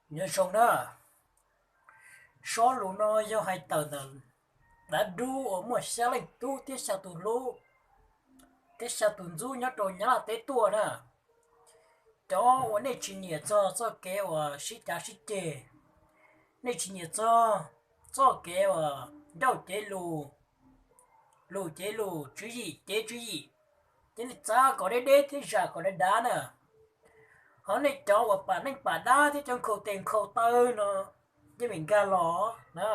Nyob zoo na, sob lus no yog hais tawm ntawm dav dub uas muaj xya leej tub thiab xya tus hlub thiab xya tus ntxub nyob rau Nyab Laj teb tuaj na. Cov uas nej tsis nyiam txog txoj kev uas sib cav sib ceg, nej tsis nyiam txog txoj kev uas ncauj cev lus, lus cev lus, tswv yim cev tswv yim, ces nej txav kom deb deb thiab zam kom dav dav na. Ho nej cov uas pam neej pam dab thiab cov nkhaus tes nkhaus taw no, yeej vim nkag los na,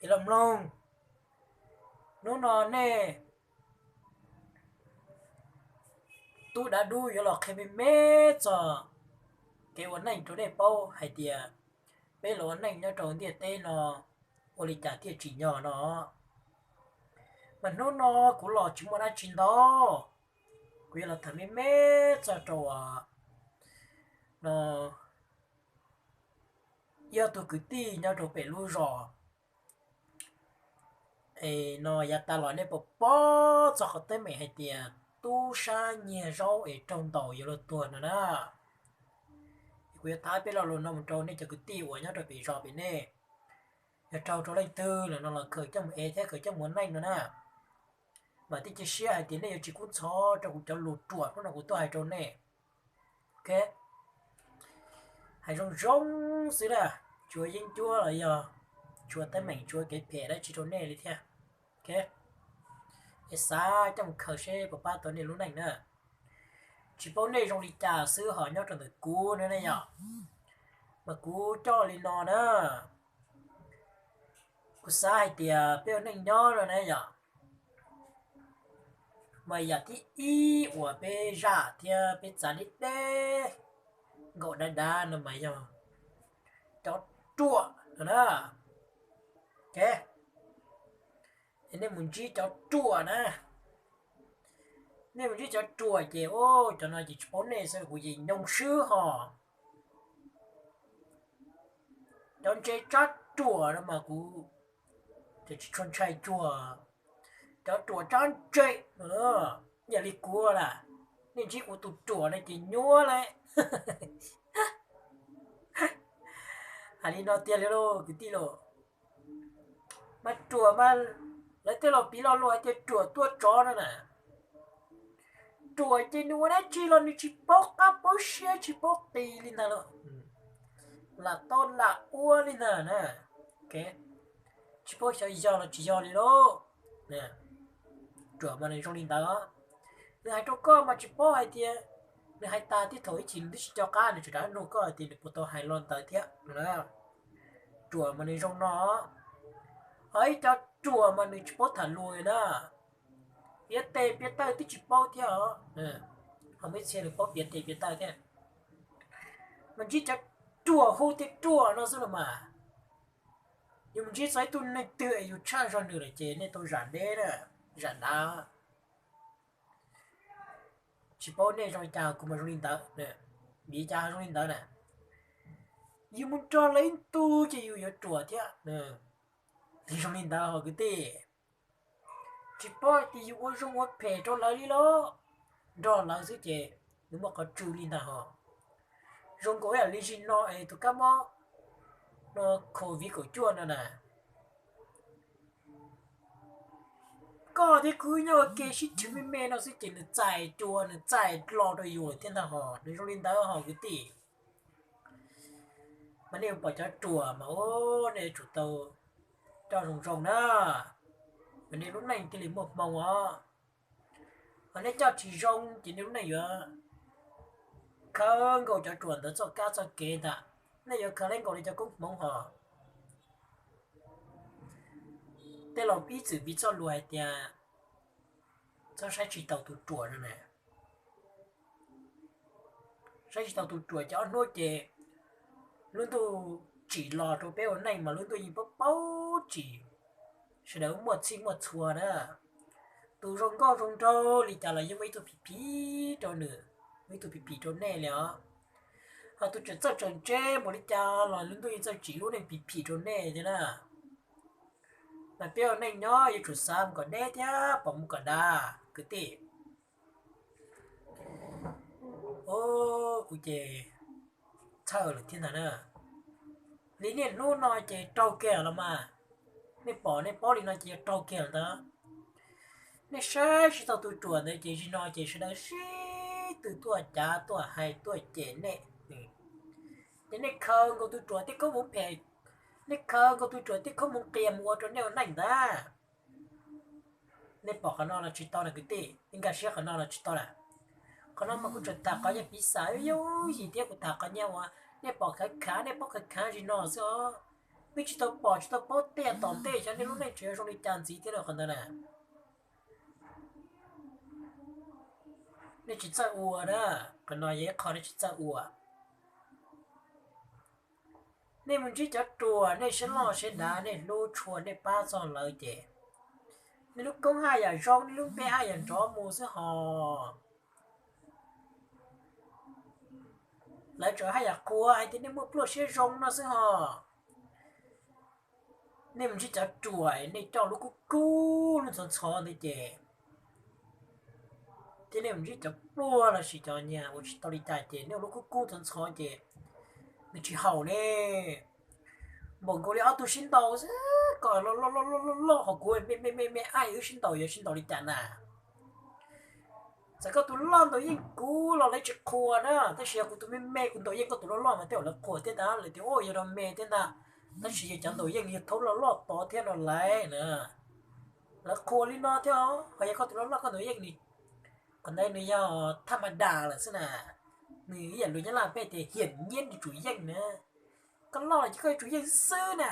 es los mloog. Hnub no nej tub dav dub yuav los qhia me me txog kev ua neej rau nej paub hais tias peb los ua neej nyob rau ntiaj teb no ua li cas thiaj tsim nyog no. Mas hnub no kuv los tsis muaj dab tsi ntau, kuv yuav los tham me me txog rau no, yog tus kwv tij nyob rau pem lub zos no yav tas los nej puas paub txog qhov teeb meem hais tias tub sab nyiag zaub es raug ntaus yuav luag tuag no na. Kuv yuav tham peb lo lus no mus rau nej cov kwv tij uas nyob rau pem zos pem nej. Yog raug rau leej twg los no los khaws coj mus ev thiab khaws coj mus ua neej no na. Mas thiaj cia siab hais tias nej yuav tsis kub ntxhov rau kuv cov lus ruam hnub no kuv tuaj hais rau nej. Hais zoo zoo xwb na, tsis ua yeeb ncuab los yog tsis ua teeb meem tsis ua kev phem dab tsi rau nej li thiab. Es xav coj mus khaws seb puas pab tau nej lub neej na. Tsis paub nej zoo li cas xwb ho nyob rau ntawm kuv no ne yom. Mas kuv coj li no na, kuv xav hais tias peb ua neej nyob no na yom, mas yam thib ib uas peb zam thiab peb txav deb deb nkaus dav dav no mas yog cov ruam no na. Es nej mus ntsib cov ruam na, nej mus ntsib cov ruam ces cov no ces tsis paub nej xwb, kuv ces nyoo swb ho. Cov ntse tsab ruam no mas kuv ces tsis tshua ntshai cuag cov ruam tsab ntse no. Yam li kuv lawm, nej ntsib kuv tus ruam no ces nyuaj lawm. Hais li no tiag li lauj kwv tij lauj. Mas ruam mas lawv tej laus piv lo lus hais tias ruam tua tsov no na. Ruam ces nws ua dab tsi los nws tsis paub qab paub siab tsis paub qis li ntag lauj, lam tau lam ua li ntag na. Tsis paub xyov yog los tsis yog li lauj. Ruam mas nws zoo li ntawd, nws hais rau koj mas tsis paub hais tias nws hais tas tib thaum ib chim nws twb tsis nco qab nws tseem rov nug koj hais tias nws puas tau hais los ntawd thiab. Ruam mas nws zoo no, ho ib cov ruam mas nws tsis paub tham lus li na, piav tes piav taw twb tsis paub thiab os. Ho muaj ib txhia nws paub piav tes piav taw thiab. Mas ntsib cov ruam hu tias ruam no xwb los mas, yus mus ntsib txog ib tug neeg twg es yus tshaj zog nws lawm ces nej tau zam deb na, zam dav. Tsis paub nej zoo li cas, kuv mas zoo li ntawd. Vim li cas zoo li ntawd na? Yus mus nrog lawv ib ntu ces yus yuav ruam thiab. Zoo li ntawd ho kwv tij, tsis paub hais tias yus ua zoo ua phem rau lawv li los, nrog lawv xwb ces nws muaj qhov tsw li ntag ho. Zoo nkaus ib yam li zaum no es tus kab mob no, covid kaum cuaj no na, koj thiab kuv nyob ua ke sib chwv me me no xwb ces nws txais cua nws txais lo rau yus thiab ntag ho. Nws zoo li ntawd ho kwv tij. Mas nej yuav pom cov ruam mas nej yuav tsum tau coj zoo zoo na, mas nej lub neej thiaj li muaj hmoo os. Ho nej coj tsis zoo ces nej lub neej yuav khawb nkaus cov ruam ntawd txoj kab txoj kev ntag. Nej yuav khawb li nkaus li cov koob hmoov ho. Tej laus ib txwm piv txoj lus hais tias txhob saib tsis taus tus ruam no na. Saib tsis taus tus ruam ces ob hnub ces lub ntuj tsim los rau peb ua neej mas lub ntuj yeej paub paub tsim. Sawv daws muaj txhij muaj txhua na. Tus zoo nkauj zoo nraug li cas los yeej muaj ib tug phim phim rau nws, muaj ib tug phim phim rau nej li os. Ho tus tseem txawj tseem ntse npaum li cas los lub ntuj yeej txawj tsim lub neej phim phim rau nej thiab na. Mas peb ua neej nyob yuav tsum xav mus kom deb thiab pom mus kom dav kwv tij. kuv ces txhawj lawm thiab ntag na. Li niaj hnub no ces raug kiag los mas, nej pom nej paub li no ces yog raug kiag lawm ntag. Nej saib tsis taus tus ruam ntawd ces zaum no ces sawv daws sib tw tuaj cav tuaj hais tuaj cem nej. Ces nej khaws nkaus tus ruam tej khaub hmoov phem, nej khaws nkaus tus ruam tej khaub hmoov qias mus ua rau nej ua neej ntag. Nej pom qhov no los tsis tau na kwv tij, nej nkag siab qhov no los tsis tau na. Qhov no mas kuv tseem tham qhov nyiaj piv xam yooj yim thiab kuv tham qhov nyiaj uas nej pom khav khav, nej paub khav khav zaum no xwb os. Nej tsis tau pom tsis tau paub tej tom ntej xyov nej lub neej tseem yuav zoo li cas ntxiv thiab na qhov ntawd na. Nej tsis txawj ua na, qhov no yog ib qho nej tsis txawj ua. Nej mus ntsib cov ruam, nej siab loj siab dav, nej hlub tshua, nej pab txog lawv ces nej lub koob haj yam zoo, nej lub npe haj yam nrov mus xwb hos. Lawv tseem haj yam qhuas hais tias nej muaj pluaj siab zoo no xwb hos. Nej mus ntsib cov ruam, nej coj lub kub kub lub ntxhov ntxhov ntawd ces, thiab nej mus ntsib cov pluag los sis cov nyias ua tsis tau li cas ces nej ua lub kub kub ntxhov ntxhov ces nws tsis haum ne. Npaum nkaus li ob tug sib ntaus xwb, koj loj loj loj loj loj, ho kuv me me me me, aib wb sib ntaus yuav sib ntaus li cas na? Txawm koj tus loj ntaus yeej kuv los lawv tsis qhuas na, tab sis yog kuv tus me me kuv ntaus yeej koj tus loj loj mas tej zaum lawv qhuas thiab ntag, lawv tias ua yog rau me thiab ntag. Tab sis yog cov ntaus yeej yog thaub loj loj tod thiab no lawv na, lawv qhuas li no thiab os. Ho yog koj tus loj loj koj ntaus yeej nws, qhov ntawd nws yog thaj ma das lawm xwb na, nws ib yam li nyab laj peb tias hiển nhiên nws tsum yeej na. Koj loj los ces koj yuav tsum yeej xwb na,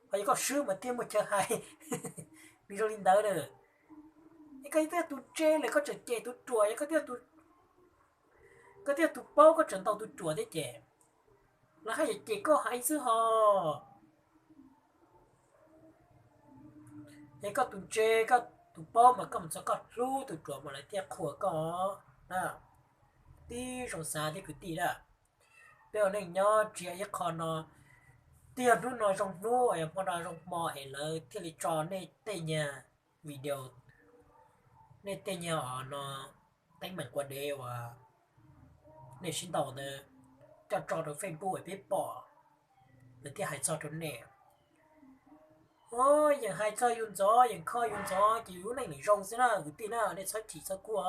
ho yog koj swb mas thiaj muaj chaw hais. Nws zoo li ntawd na. Es koj twb yog tus ntse lawm koj tseem cem tus ruam, yog koj twb yog tus paub koj tseem ntaus tus ruam thiab ces lawv haj yam cem koj heev xwb hos. Es koj tus ntse koj tus paub mas koj mus txog koj hlub tus ruam mas lawv thiaj qhuas koj na. Tib zoo xav thiab kwv tij na. Peb ua neej nyob tsis yog ib qho no, twb yog hnub no zoo hnub, hmo no zoo hmo es lawv thiaj li tso nej tej nyuag video, nej tej nyuag os no, teeb meem qua dev uas nej sib ntaus ntawd coj tso rau Facebook es peb pom, lawv thiaj hais txog rau nej. Yeej hais txog yus ntxov, yeej kho yus ntxov ces yus lub neej nws zoo xwb na kwv tij na, nej txhob chim txhob kuj os.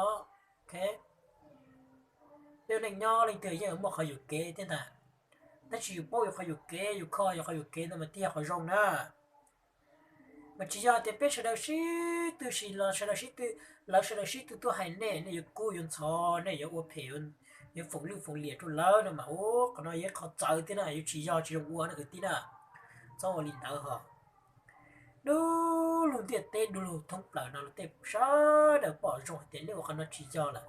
Peb ua neej nyob leej twg yeej muaj qhov yuam kev thiab ntag, tab sis yus paub yus qhov yuam kev, yus kho yus qhov yuam kev ntawd mas thiaj yog qhov zoo na. Mas tsis yog tias peb sawv daws sib tw sim los sawv daws sib tw, lawv sawv daws sib tw tuaj hais nej, nej yuav kub yuav ntxhov, nej yuav ua phem, yuav foom lwj foom liam rau lawv no mas ua qhov no yog ib qho txawv thiab na, yuav tsis yog tsis zoo ua na kwv tij na. Txhob ua li ntawd hos. Du lug ntiaj teb du lug thoob plaws no luag tej sawv daws pom zoo hais tias nej ua qhov no tsis yog lawm.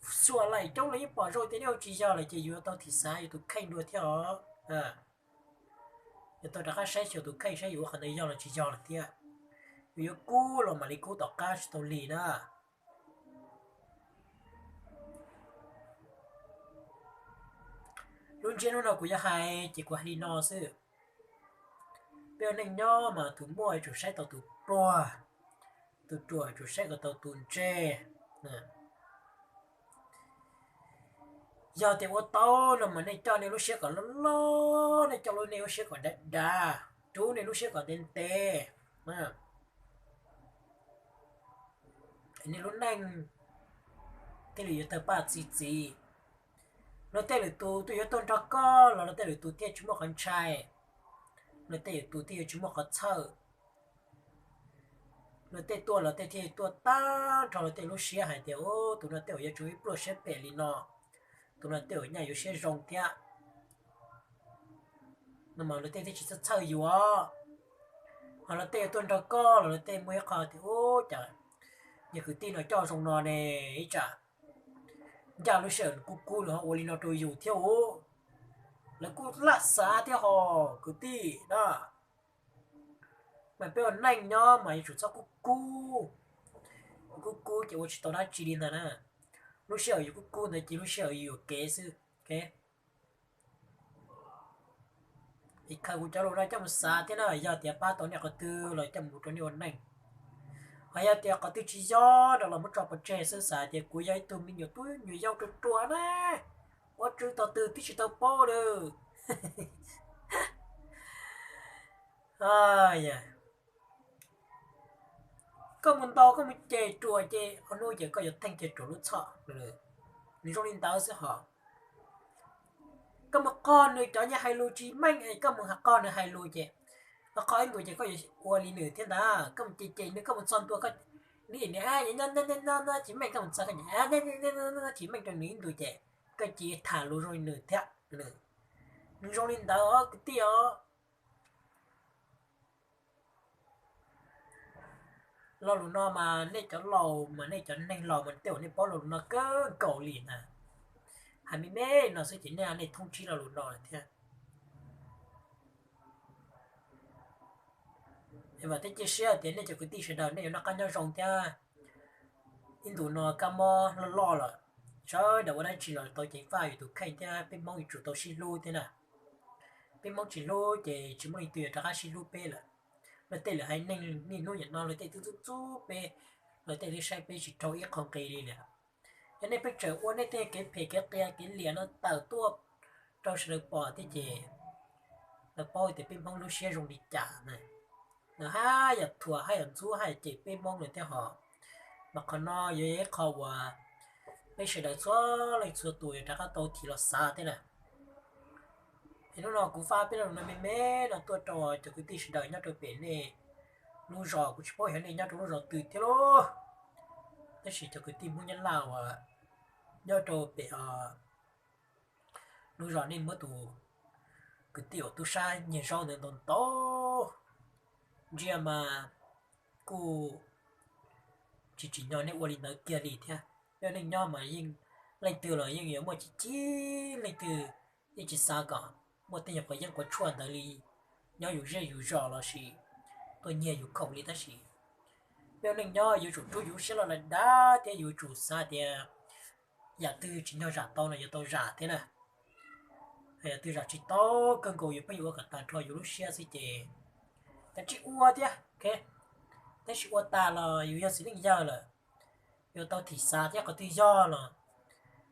Xuam laim coob los yeej pom zoo tias nej ua tsis yog lawm ces yus yuav tau thim xav yus tus kheej dua thiab os. Yuav tau rov qab saib xyuas tus kheej saib yus ua qhov ntawd yog los tsis yog lawm thiab. Yus yuav kub los mam li kub tom qab tsis tau lig na. Lub ntsiab hnub no kuv yuav hais ces kuv hais li no xwb. Peb ua neej nyob mas tus muaj yuav tsum saib tau tus pluag, tus ruam yuav tsum saib kom tau tus ntse. Yog tias ua tau no mas nej coj nej lub siab kom loj loj, nej coj lub nej lub siab kom dav dav, rub nej lub siab kom ntev ntev, nej lub neej thiaj li yuav tawg paj txi txiv. Luag tej lwm tus twb yuav tuaj nrog koj los luag tej lwm tus thiaj tsis muaj qhov ntshai, luag tej lwm tus thiaj yuav tsis muaj qhov txhawj. Luag tej tuaj los tej thiaj tuaj tag nrho luag tej lub siab hais tias, tus no tej zaum yuav tsum ib pluaj siab phem li no, tus no tej zaum nyaj yuav siab zoo thiab. No mas luag tej thiaj tsis txhawj txhawj yus. Ho luag tej yuav tuaj nrog koj los luag tej muaj ib qho tias, ub, cas niag kwv tij no coj zoo no ne, ib tsam ncaj lub sij hawm nws kub kub nws ho ua li no rau yus thiab ub. Lawv kuj laj xav thiab hos kwv tij na. Mas peb ua neej nyob mas yuav tsum txhob kub kub. Kub kub ces ua tsis tau dab tsi li ntag na. Lub sij hawm yus kub kub ntawd ces lub sij hawm yus yuam kev xwb. Es khaws kuv cov lus no coj mus xav thiab na, yog tias pab tau nej qhov twg los coj mus rau nej ua neej. Ho yog tias qhov twg tsis yog no los muab tso pov tseg xwb, xav tias kuv yog ib tug me nyuam tub nyuam yaus ruam ruam na, ua tswv tog twg twb tsis tau paub lawm. Koj mus ntaus koj mus cem ruam ces ob hnub ces koj yuav theej kiag ruam lub txhoj. Nws zoo li ntawd xwb hos. Koj mus qog nws cov nyuag hais lus tsis meej es koj mus qog nws hais lus ces, qog ib ntus ces koj yuav ua li nws thiab ntag. Koj mus cem cem nws, koj mus txog ntua koj, nws nyob nyob nyob tsis meej, koj mus txog koj nyob tsis meej rau nws ib ntus ces koj cia li tham lus zoo li nws thiab. Nws zoo li ntawd os kwv tij os. Lo lus no mas nej cov laus mas nej cov neeg laus mas tej zaum nej paub lo lus no kawg nkaus li ntag. Hais me me no xwb ces nej, nej thoob tsib lo lus no lawm thiab. Es vam thiab cia siab tias nej cov kwv tij sawv daws nej yuav noj qab nyob zoo thiab. Ib ntus no kab mob loj loj lawm, sawv daws ua dab tsi los tau ceev faj yus tus kheej thiab peb Hmoob yuav tsum tau sib hlub thiab na. Peb Hmoob tsis hlub ces tsis muaj leej twg yuav rov qab sib hlub peb lawm. Luag tej lawm haiv neeg niaj hnub nim no luag tej twb ntxub ntxub peb, luag tej twb saib peb tsis raug ib qho nqi li lawm. Yog nej pheej tseem ua nej tej kev phem kev qias kev liam no tawm tuaj rau sawv daws pom thiab ces lawv paub tias peb Hmoob lub siab zoo li cas na. Lawv haj yam thuam haj yam ntxub haj yam cem peb Hmoob lawm thiab hos. Mas qhov no yuav yog ib qho uas peb sawv daws txhua leej txhua tus yuav rov qab tau thim los xav thiab na. Es hnub no kuv faj peb lo lus no me me no tuaj rau cov kwv tij sawv daws nyob rau pem nej lub zos, kuv tsis paub yog nej nyob rau lub zos twg thiab lauj. Tab sis cov kwv tij Hmoob Nyab Laj uas nyob rau pem lub zos nej muab tus kwv tij uas tub sab nyiag zaub ntawd ntaus ntaus, ntsia mas kuj tsis tsim nyog nej ua li ntawd kiag li thiab. Peb ua neej nyob mas yeej leej twg los yeej yuav muaj cib cib, leej twg yeej tsis xav kom muaj tej nyuag quav yeeb quav tshuaj ntawd li nyob yus zej yus zos lossis tuaj nyiag yus khoom li. Tab sis peb ua neej nyob yuav tsum rub yus lub siab loj lawm dav thiab yuav tsum xav tias yam twg tsim nyog zam tau no yuav tau zam thiab na. Yam twg zam tsis tau kawg nkaus yuav pheej yuav ua kom tag nrho yus lub siab xwb ces kav tsij ua thiab. Tab sis ua tas los yus yog xib neej yawg lawm, yuav tau thim xav thiab, qhov twg yog los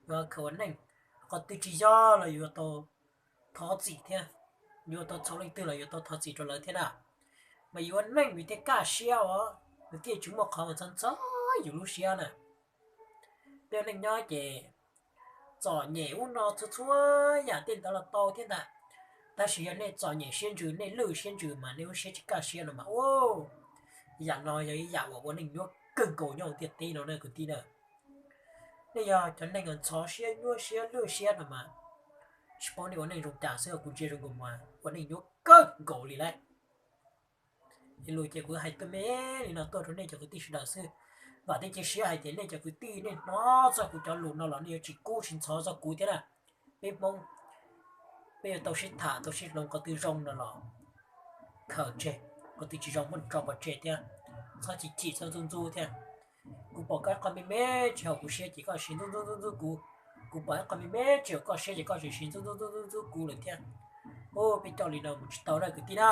yuav khaws ua neej, qhov twg tsis yog los yuav tau thov txim thiab, yuav tau txhaum leej twg los yuav tau thov txim rau lawv thiab na. Mas yus ua neej yus thiaj kaj siab os, yus thiaj tsis muaj qhov uas txog ntxov yus lub siab na. Peb ua neej nyob ces txom nyem ub no txhua txhua yam tej ntawd los tau thiab ntag. Tab sis yog nej txom nyem siab ntsws, nej lwj siab ntsws mas nej lub siab tsis kaj siab no mas ub, yam no yog ib yam uas ua neej nyuaj kawg nkaus nyob hauv ntiaj teb no na kwv tij na. Nej yog cov neeg ntxhov siab nyuaj siab lwj siab no mas tsis paub nej ua neej zoo cas xwb, kuv ntsia zoo nkaus mas ua neej nyuaj kawg nkaus li lauj. Es lus ces kuv hais tuaj me li no tuaj rau nej cov kwv tij sawv daws xwb. Vam thiab cia siab hais tias nej cov kwv tij nej hnov txog kuv cov lus no los nej yuav tsis kub tsis ntxhov txog kuv thiab na. Peb Hmoob, peb yuav tau sib tham tau sib hloov, qhov twg zoo no los khaws tseg, qhov twg tsis zoo muab tso pov tseg thiab. Txhob chim chim txhob ntxub ntxub thiab. Kuv pom koj ib qho me me tsis haum kuv siab ces koj siv ntxub ntxub ntxub ntxub kuv. Kuv pom ib qho me me tsis haum koj siab ces koj tseem siv ntxub ntxub ntxub ntxub kuv lawm thiab. Ub, peb coj li no mus tsis tau na kwv tij na.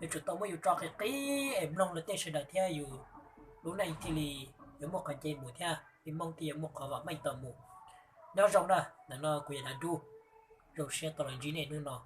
Yuav tsum tau muab yus tso qis qis es mloog luag tej sawv daws thiab yus lub neej thiaj li yuav muaj qhov nce mus thiab peb Hmoob thiaj yuav muaj qhov vam meej tau mus. Nyob zoo na, ntawm no kuv yog Dav Dub, zoo siab tau los ntsib nej hnub no.